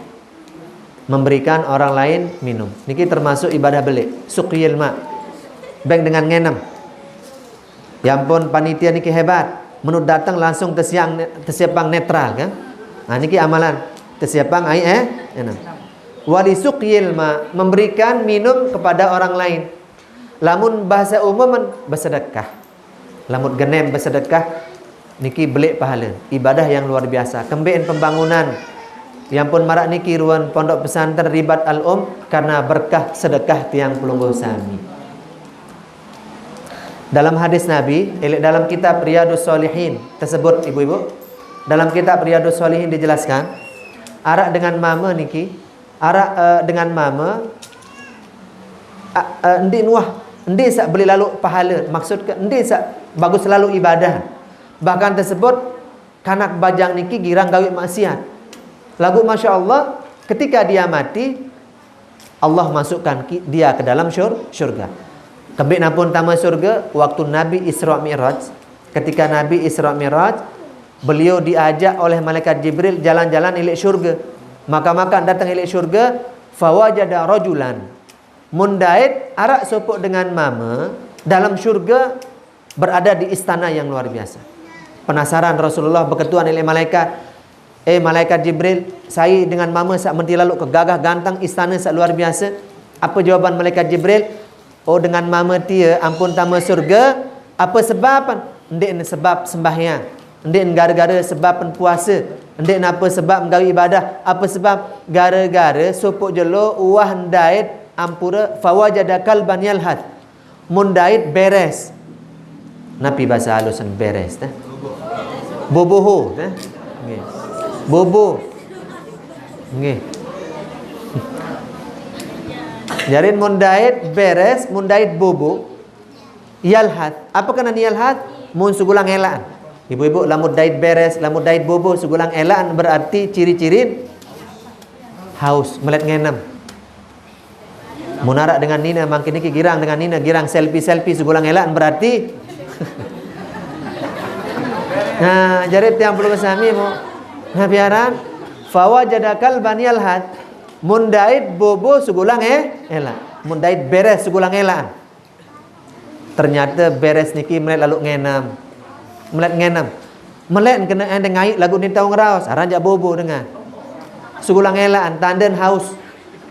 Memberikan orang lain minum. Niki termasuk ibadah belik. Suqyil ma. Beng dengan ngenem. Ya ampun, panitia niki hebat. Menurut datang langsung tersiang, tersiapang netral, kan? Nah, niki amalan. Tersiapang ai, eh, enak. Wali suqyil ma, memberikan minum kepada orang lain. Lamun bahasa umum men-, bersedekah. Lamun genem bersedekah, niki belik pahala. Ibadah yang luar biasa. Kembein pembangunan. Ya ampun, marak niki ruan Pondok Pesantren Ribat Al-Um karena berkah sedekah tiang pelungguh sami. Dalam hadis Nabi, ilik dalam kitab Riyadus Shalihin tersebut, ibu-ibu. Dalam kitab Riyadus Shalihin dijelaskan, arak dengan mama niki, arak, eh, dengan mama, a-, eh, endi nuah, endi sak beli lalu pahala, maksud ke endi sak bagus lalu ibadah. Bahkan tersebut, kanak bajang niki girang gawi maksiat. Lagu masya Allah, ketika dia mati, Allah masukkan ki-, dia ke dalam syur-, syurga. Kembik napun tama syurga, waktu Nabi Isra Mi'raj, ketika Nabi Isra Mi'raj, beliau diajak oleh malaikat Jibril jalan-jalan ilik syurga. Maka-maka datang ilik syurga, fawajada rajulan. Mun dait arak sopok dengan mama, dalam syurga berada di istana yang luar biasa. Penasaran Rasulullah beketuan ilik malaikat, "Eh, malaikat Jibril, sai dengan mama sak menti lalu ke gagah ganteng istana sak luar biasa?" Apa jawaban malaikat Jibril? "Oh, dengan mama tia ampun tama surga." Apa sebab? Ndik sebab sembahyang. Ndik gara-gara sebab puasa. Ndik napa sebab menggawi ibadah. Apa sebab? Gara-gara sopok jelo uah ndait ampura fawajada kalban yalhath. Mun dait beres. Napi bahasa halus beres teh? Boboho teh. Nggih. Bobo. Nggih. Jarin mun dait beres, mun dait bobo. Yalhath. Apa kena yalhath? Mun sugulang elaan. Ibu-ibu, lamun dait beres, lamun dait bobo, sugulang elaan berarti ciri-cirin haus, melet ngenem. Mun arak dengan nina, mangkin niki girang dengan nina, girang selfie-selfie, sugulang elaan berarti. Nah, jari tiang pelungguh sami mu. Nah, biaran. Fawajada kalban yalhath. Mun dait bobo sugulang, eh, elaan. Mun dait beres sugulang elaan. Ternyata beres niki melet lalu ngenem. Melet ngenem. Melet kena endeng ngai lagu ni tau ngeraos. Aran jak bobo dengan. Sugulang elaan, tanden haus.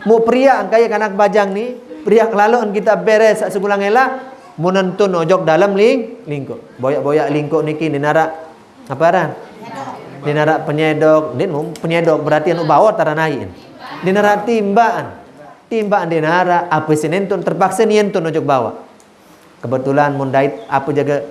Mu priak kaya kanak bajang ni, priak lalu kita beres sak sugulang elak, mu nentun ojok dalam ling-, lingkuk. Boyak-boyak lingkuk niki ni narak apa aran? Ni narak penyedok, ni mu penyedok berarti anu bawa taranai. Ni narak timbaan. Timbaan ni narak, apa si nentun terpaksa ni entun ojok bawa. Kebetulan mun dait apa jaga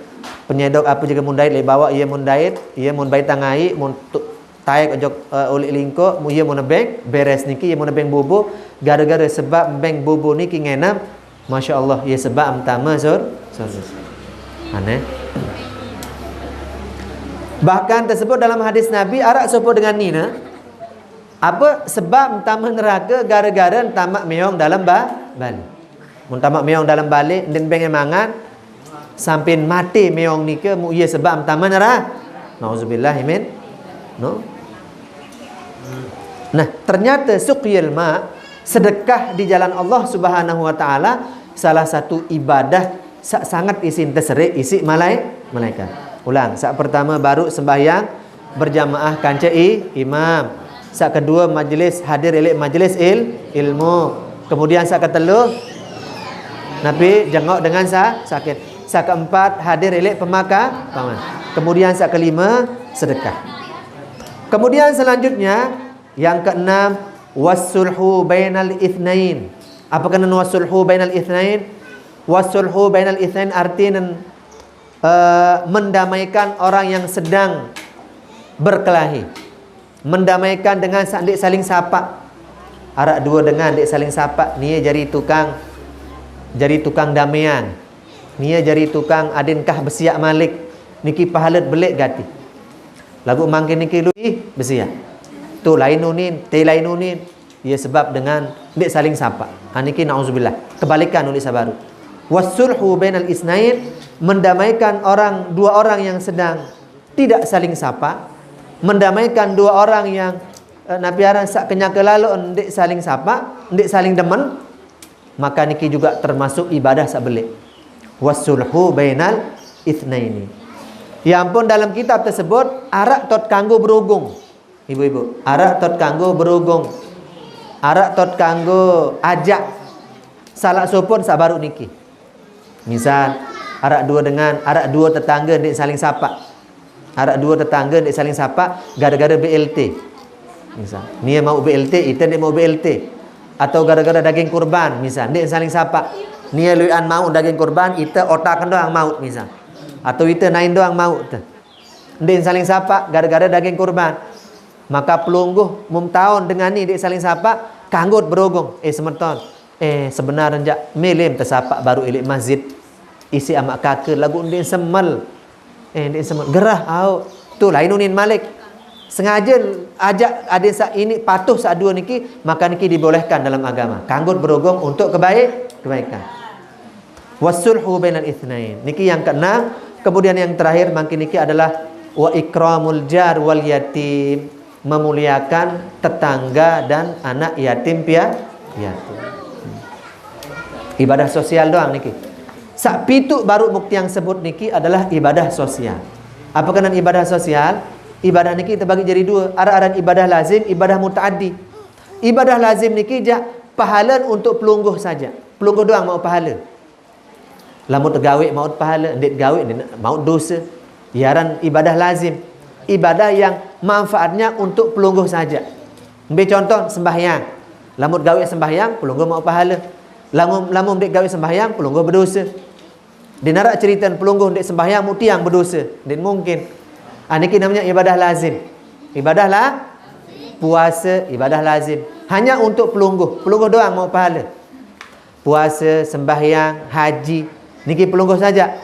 penyedok, apa jaga mun dait le bawa, iya mun dait, iya mun bait tangai, mun tu-, taek ojok, eh, ulik lingkuk, mu iya mun nebeng, beres niki iya mun nebeng bobo, gara-gara sebab nebeng bobo niki ngenem, masya Allah, iya sebab entama sur, sur, sur. Aneh. Bahkan tersebut dalam hadis Nabi, arak sopo dengan nina, apa sebab entama neraka gara-gara entama meong dalam ba-, balik. Mun tamak meong dalam balik, ndin beng mangan, sampin mati meong nika, mu iya sebab entama neraka. Nauzubillah, amin. No. Nah, ternyata suqyil ma, sedekah di jalan Allah Subhanahu wa Ta'ala, salah satu ibadah sa-, sangat isin terserik isi malai-, malaikat. Ulang, sak pertama baru sembahyang, berjamaah kanca i-, imam. Sak kedua majlis hadir ilik majlis il-, ilmu. Kemudian sak ketelu napi jengok dengan sa-, sakit. Sak keempat hadir ilik pemaka-, paman. Kemudian sak kelima sedekah. Kemudian selanjutnya, yang keenam, wasulhu bainal itsnain. Apa kena wasulhu bainal itsnain? Wasulhu bainal itsnain artinya, eh, mendamaikan orang yang sedang berkelahi. Mendamaikan dengan sa-, ndeq saling sapa. Araq due dengan ndeq saling sapa, nie jari tukang, jari tukang damean. Nie jari tukang adin kah besiaq malik. Niki pahale beleq gati. Laguq mangkin niki luih besiaq. Tu lain unin, te lain unin. Ye sebab dengan ndeq saling sapa. Ha, niki nauzubillah. Kebalikan unin sabaru. Wasulhu bainal isnain, mendamaikan orang, dua orang yang sedang tidak saling sapa, mendamaikan dua orang yang, eh, napi aran saq kenyake laloq ndeq saling sapa, ndeq saling demen, maka niki juga termasuk ibadah saq beleq. Wasulhu bainal itsnaini. Ya ampun, dalam kitab tersebut araq tot kanggo berugung. Ibu-ibu, araq tot kanggo berugung. Araq tot kanggo ajak. Salaq sopoq saq baruq niki. Misal, araq due dengan, araq due tetangge ndeq saling sapa. Araq due tetangge ndeq saling sapa gara-gara B L T. Misal, nie mauq B L T, ite ndeq mauq B L T. Atau gara-gara daging kurban, misal, ndeq saling sapa. Nie lueqan mauq daging kurban, ite otaken doang mauq, misal. Atau ite nain doang mauq te. Ndeq saling sapa gara-gara daging kurban. Maka pelungguh mum taun dengani ndeq saling sapa, kanggo berugung, "Eh, semeton, eh, sebenar njaq mele tesapa baruq leq masjid. Isiq amaq kake laguq ndeq semel. Eh, ndeq semel. Gerah, aoq." Tu lain unin malik. Sengaje ajak adin saq iniq patuh saq due niki, maka niki dibolehkan dalam agama. Kanggo berugung untuk kebaik-, kebaikan. Wasulhu bainal itsnain. Niki yang keenam. Kemudian yang terakhir mangkin niki adalah wa ikramul jar wal yatim, memuliakan tetangga dan anak yatim pia-, piatu. Ibadah sosial doang niki. Saq pituq baruq muk tiang sebut niki adalah ibadah sosial. Apa kenan ibadah sosial? Ibadah niki tebagi jari due. Araq aran ibadah lazim, ibadah mutaaddi. Ibadah lazim niki jaq pahalen untuk pelungguh saja. Pelungguh doang mauq pahale. Lamun tegaweq mauq pahale, ndeq gaweq ndeq mauq dose. Ye aran ibadah lazim. Ibadah yang manfaatnya untuk pelungguh saja. Mbe contoh, sembahyang. Lamun gaweq sembahyang, pelungguh mauq pahale. Lamun, lamun ndeq gaweq sembahyang, pelungguh bedose. Ndeq naraq ceriten pelungguh ndeq sembahyang muk tiang bedose. Ndeq mungkin. Ah, niki namanya ibadah lazim. Ibadah la-, puase, ibadah lazim. Hanya untuk pelungguh. Pelungguh doang mauq pahale. Puase, sembahyang, haji, niki pelungguh saja.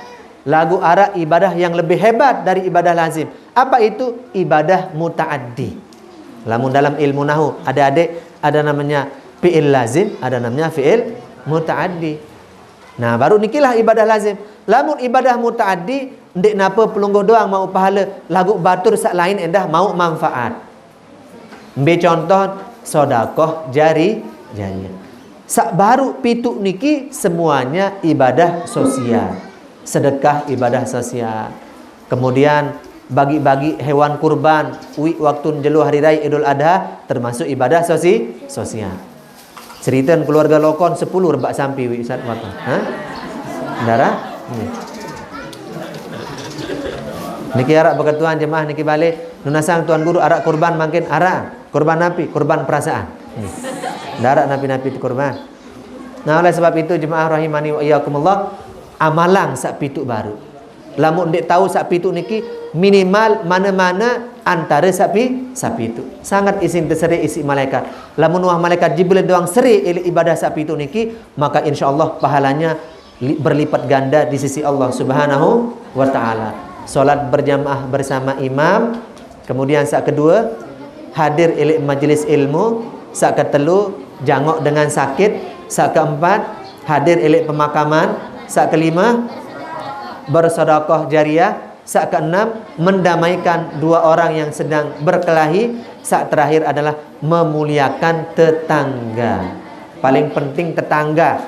Laguq araq ibadah yang lebih hebat dari ibadah lazim. Apa itu? Ibadah mutaaddi. Lamun dalam ilmu nahu, adik-adik, ada namanya fi'il lazim, ada namanya fi'il mutaaddi. Nah, baru nikilah ibadah lazim. Lamun ibadah mutaaddi, ndeq nape pelungguh doang mauq pahale, laguq batur saq lain endah mauq manfaat. Mbe contoh? Sodakoh jari-, jariah. Saq baruq pituq niki semuanya ibadah sosial. Sedekah ibadah sosial. Kemudian bagi-bagi hewan kurban, uiq waktu jelo hari raya Idul Adha, termasuk ibadah sosi-, sosial. Ceriten keluarge Lokon sepulu rebaq sampi, wi, Ustaz, waktu. Hah? Ndaraq? Nggih. Niki araq beketuan jemaah niki bale, nunasang Tuan Guru araq kurban mangkin araq. Kurban napi? Kurban perasaan. Nggih. Ndaraq napi-napi kurban. Nah, oleh sebab itu jemaah rahimani wa iyyakumullah, amalang saq pituq baruq. Lamun ndeq tao saq pituq niki, minimal mane-mane antare saq pi-, saq pituq. Sanget isin tesere isiq malaikat. Lamun wah malaikat Jibril doang sere ileq ibadah saq pituq niki, maka insyaallah pahalanya li-, berlipat ganda di sisi Allah Subhanahu wa taala. Salat berjamaah bersama imam, kemudian saq kedue, hadir ileq majelis ilmu, saq ketelu, jangok dengan sakit, saq keempat, hadir ileq pemakaman, saq kelima, bersedekah jariah, saq keenam, mendamaikan dua orang yang sedang berkelahi, saq terakhir adalah memuliakan tetangga. Paling penting tetangga.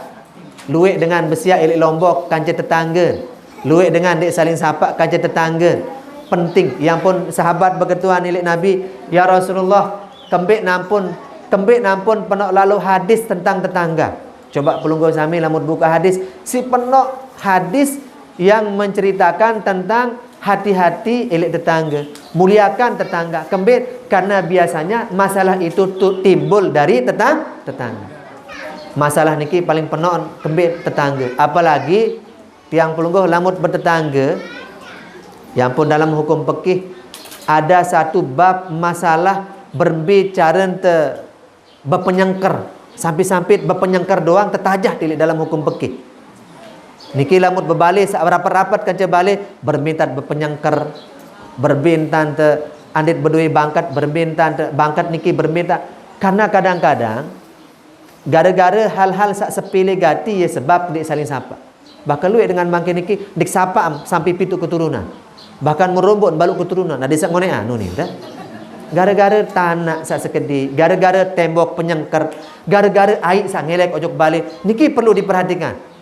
Lueq dengan besiaq ileq Lombok kance tetangge. Lueq dengan ndeq saling sapaq kance tetangge. Penting. Ye ampun, sahabat beketuan ileq Nabi, "Ya Rasulullah, kembeq nampun, kembeq nampun penoq lalo hadis tentang tetangga?" Coba pelungguh sami lamun buka hadis, siq penoq hadis yang menceritakan tentang Hati-hati elek tetangga, muliakan tetangga. Kembit, karena biasanya masalah itu tu timbul dari tetang tetangga. Masalah niki paling penon kembit tetangga. Apalagi tiang pelungguh lamut bertetangga. Ya ampun, dalam hukum fikih ada satu bab masalah berembe cara ente bepenyengker, sampit-sampit bepenyengker doang tetajah tilik dalam hukum fikih. Niki lamut bebale sak rapat-rapat kanca bale, berembe ente bepenyengker, berembe ente andit bedoe bangket, berembe ente bangket niki berembe ente. Karena kadang-kadang gara-gara hal-hal sak sepele gati ye sebab ndeq saling sapa. Bahkan lueq dengan mangkin niki ndeq sapa am sampe pitu keturunan. Bahkan merombok baluq keturunan. Nah, desa ngone anu ni, dah. Gara-gara tanaq sak sekedi, gara-gara tembok penyengker, gara-gara aiq sak ngelek ojok bale, niki perlu diperhatikan.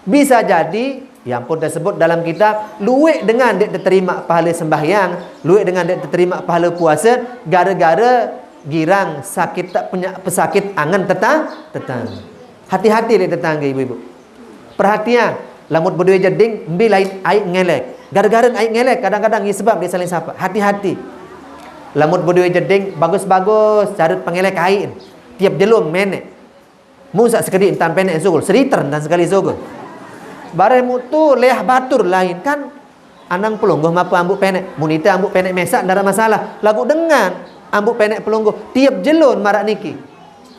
Bisa jadi, ya ampun, tersebut dalam kitab, lueq dengan ndeq diterima pahale sembahyang, lueq dengan ndeq diterima pahale puase, gara-gara girang sakit tak penya-, pesakit angen tetang-, tetangga. Hati-hati leq tetangga, ibu-ibu. Perhatian, lamut bedoe jeding, mbe lain aiq ngelek. Gara-gara aiq ngelek, kadang-kadang ye sebab ndeq saling sapa. Hati-hati. Lamut bedoe jeding, bagus-bagus, carut pengelek aiq. Tiep jelo meneq. Mun sak sekediq entan peneq sugul, seliter entan sekali sugul. Bareh mutu leah batur lain kan. Anang pelungguh mape ambuq peneq. Mun ite ambuq peneq mesaq ndaraq masalah. Laguq dengan ambuq peneq pelungguh tiep jelo maraq niki.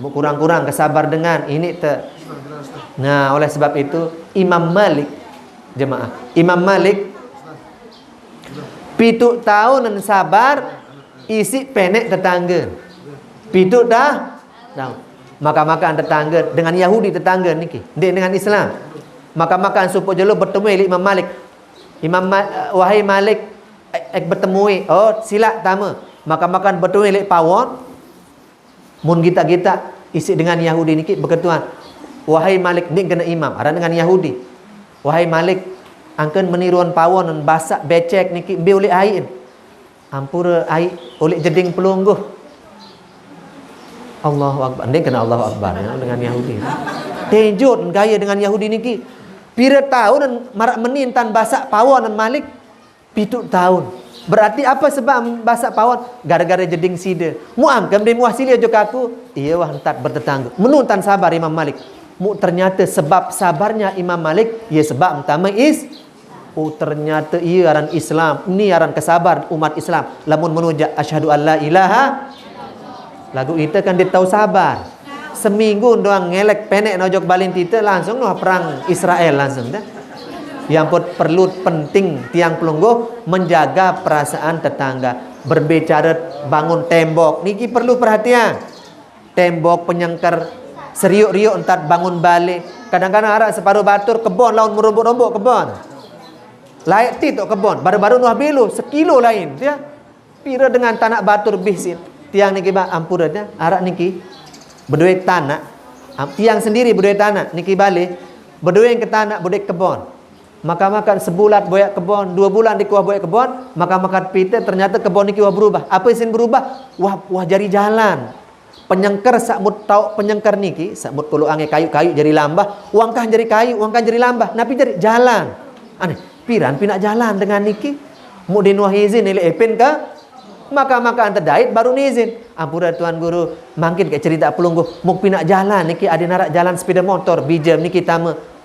Muk kurang-kurang kesabar dengan ini te. Nah, oleh sebab itu Imam Malik, jemaah, Imam Malik pitu taun sabar isiq peneq tetangga. Pitu ta-, taun. Maka-makan tetangga dengan Yahudi tetangga niki, ndeq dengan Islam. Maka-makan supuq jelo betemu leq Imam Malik. Imam Ma-, "Wahai Malik, ek, ek betemui." "Oh, silaq tame." Maka-makan betemu leq pawon. Mun gitaq-gitaq isiq dengan Yahudi niki beketuan, "Wahai Malik," ndeq kene imam, aran dengan Yahudi. "Wahai Malik, angken meni ruen pawon basaq becek niki mbe uleq aiq?" "Ampure aiq uleq jeding pelungguh." Allahu Akbar. Ndeq kene Allahu Akbar, ya, dengan Yahudi. Tejot gaye dengan Yahudi niki. Pire taun maraq meni entan basaq pawon Malik? Pitu taun. Berarti ape sebab basaq pawon? Gara-gara jeding side. Muq angkem deh muah sili ojok aku? Iye wah entat bertetangga. Menu entan sabar Imam Malik. Muq ternyate sebab sabarnya Imam Malik, iye sebab entame is-, oh, ternyate iye aran Islam. Ni aran kesabar umat Islam. Lamun menu jaq asyhadu alla ilaha, laguq ite kan ndeq tau sabar. Seminggu doang ngelek peneq nojok balin tite, langsung noh perang Israel langsung dah. Yang put-, perlu penting tiang pelungguh menjaga perasaan tetangga. Berbicara bangun tembok, niki perlu perhatian. Tembok penyengker, seriuk-riuk entat bangun bale. Kadang-kadang araq separo batur kebon laun merombok-rombok kebon. Laeq tit tok kebon, baru-baru nuah belo, sekilo lain, ya. Pire dengan tanaq batur bih siq. Tiang niki, bah, ampure dah, araq niki. Bedoe tanaq. Am-, tiang sendiri bedoe tanaq, niki bale. Bedoe ke tanaq, bedoe kebon. Maka-makan sebulan boyaq kebon, due bulan dikuah boyaq kebon, maka-makan pite ternyate kebon niki wah berubah. Ape isin berubah? Wah, wah jari jalan. Penyengker saq mut taoq penyengker niki, saq mut koloq ange kayuq-kayuq jari lambah, wangkah jari kayuq, wangkah jari lambah. Napi jari? Jalan. Aneh, piran pinaq jalan dengan niki? Muq denuah izin leq epin ke? Maka-maka ente dait baru ni izin. Ampure Tuan Guru, mangkin ke cerita pelungguh, muq pinaq jalan niki adeqn araq jalan sepeda motor, bijem niki tame.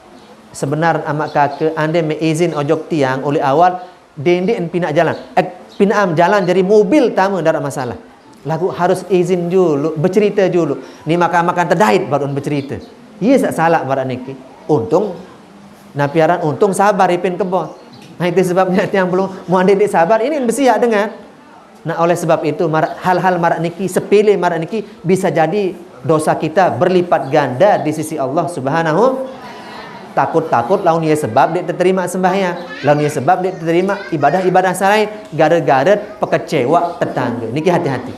Sebenar amaq kake, ande meq izin ojok tiang uleq awal, dendeq en pinaq jalan. Eh, pinaq am jalan jari mobil tame ndaraq masalah. Laguq harus izin juluq, becerite juluq. Ni maka-maka ente dait baruq en becerite. Iye saq salaq maraq niki. Untung, napi aran untung sabar ipin kebon. Nah, itu sebabnya tiang belum, muq ande ndeq sabar, ini besiaq dengan. Nah, oleh sebab itu, mar-, hal-hal maraq niki, sepele maraq niki, bisa jadi dosa kita berlipat ganda di sisi Allah Subhanahu. Takut-takut laun iye sebab ndeq teterimaq sembahyang, laun iye sebab ndeq teterimaq ibadah-ibadah saq lain, gare-gare pekecewaq tetangge. Niki hati-hati.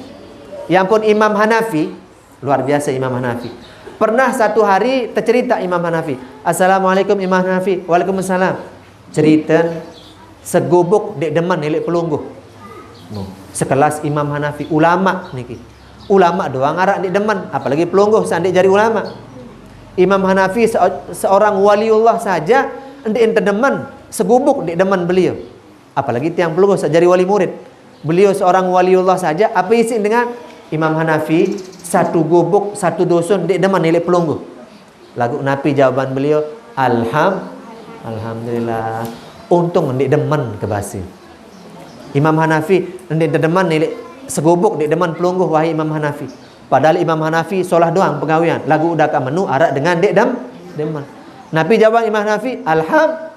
Ya ampun, Imam Hanafi, luar biasa Imam Hanafi. Pernah satu hari tecerita Imam Hanafi, "Assalamualaikum Imam Hanafi." "Waalaikumsalam." Ceriten segubuk ndeq demen ileq pelungguh. No, sekelas Imam Hanafi, ulama niki. Ulama doang araq ndeq demen, apalagi pelungguh saq ndeq jari ulama. Imam Hanafi se-, seorang waliullah saja ndeq ente demen, segubuk ndeq demen beliau. Apalagi tiang pelungguh saq jari wali murid. Beliau seorang waliullah saja, apa isi dengan Imam Hanafi, satu gubuk, satu dusun, ndeq demen ileq pelungguh. Laguq napi jawaban beliau? Alham-, Alhamdulillah. Untung ndeq demen ke base. Imam Hanafi ndeq demen ileq segubuk, ndeq demen pelungguh, wahai Imam Hanafi. Padahal Imam Hanafi solah doang pegawean, laguq udah kaq menu araq dengan ndeq dem-, demen. Napi jawaban Imam Hanafi? Alham-,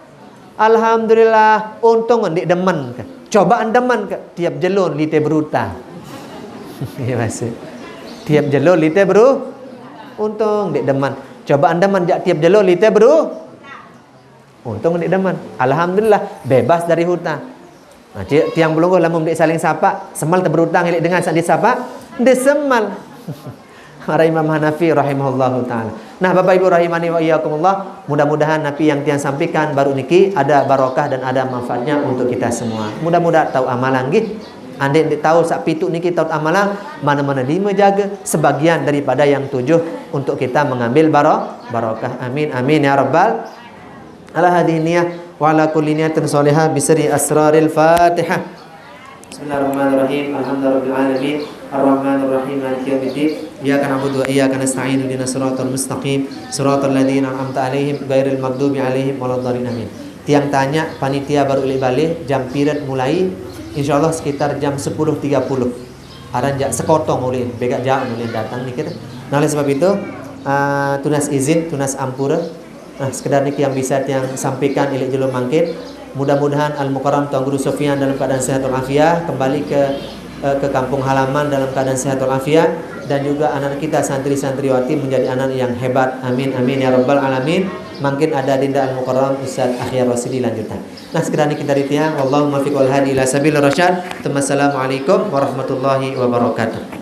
Alhamdulillah, untung ndeq demen ke. Cobaan demen ke, tiap jelo lite berutang. Ya, maksud. Tiap jelo lite beru-, untung ndeq demen. Cobaan demen jaq tiap jelo lite beru-, untung ndeq demen. Alhamdulillah, bebas dari hutang. Nah, ti-, tiang pelungguh lamun ndeq saling sapaq, semel teberutang ileq dengan saq ndeq sapaq, ndeq semel. Maraq Imam Hanafi rahimahullahu taala. Nah, Bapak Ibu rahimani wa iyyakumullah, mudah-mudahan napi yang tiang sampaikan baruq niki ada barokah dan ada manfaatnya untuk kita semua. Mudah-mudahan tau amalang nggih. Andeq ndeq tau saq pituq niki tau amalang, mana-mana lime jage sebagian daripada yang tujuh untuk kita mengambil baro-, barokah. Amin, amin ya rabbal. Ala hadhihi niyah wa ala kulli niyatin shalihah bisirri asraril Fatihah. Bismillahirrahmanirrahim. Alhamdulillahirabbil alamin. Arrahmanirrahim. Maliki yaumiddin. Iyyaka na'budu wa iyyaka nasta'in. Ihdinas siratal mustaqim. Siratal ladzina an'amta 'alaihim ghairil maghdubi 'alaihim waladdallin. Amin. Tiang tanya panitia baruq ileq bale jam piret mulai, insyaallah sekitar jam sepuluh tiga puluh. Aran jaq sekotong ulin, begaq jaq ulin dateng niki. Nah, oleh sebab itu, eh, tunas izin, tunas ampure. Nah, sekedar niki yang bisa tiang sampaikan ileq jelo mangkin. Mudah-mudahan Al Mukarram Tuan Guru Sofyan dalam keadaan sehat walafiat, kembali ke, eh, ke kampung halaman dalam keadaan sehat walafiat, dan juga anak kita santri-santriwati menjadi anak yang hebat. Amin, amin ya rabbal alamin. Mangkin ada Dinda Al Mukarram Ustaz Akhyar Rasidi lanjutan. Nah, sekedar niki dari tiang. Wallahul muwaffiq wal hadi ila sabilir rasyad. Tsumma assalamualaikum warahmatullahi wabarakatuh.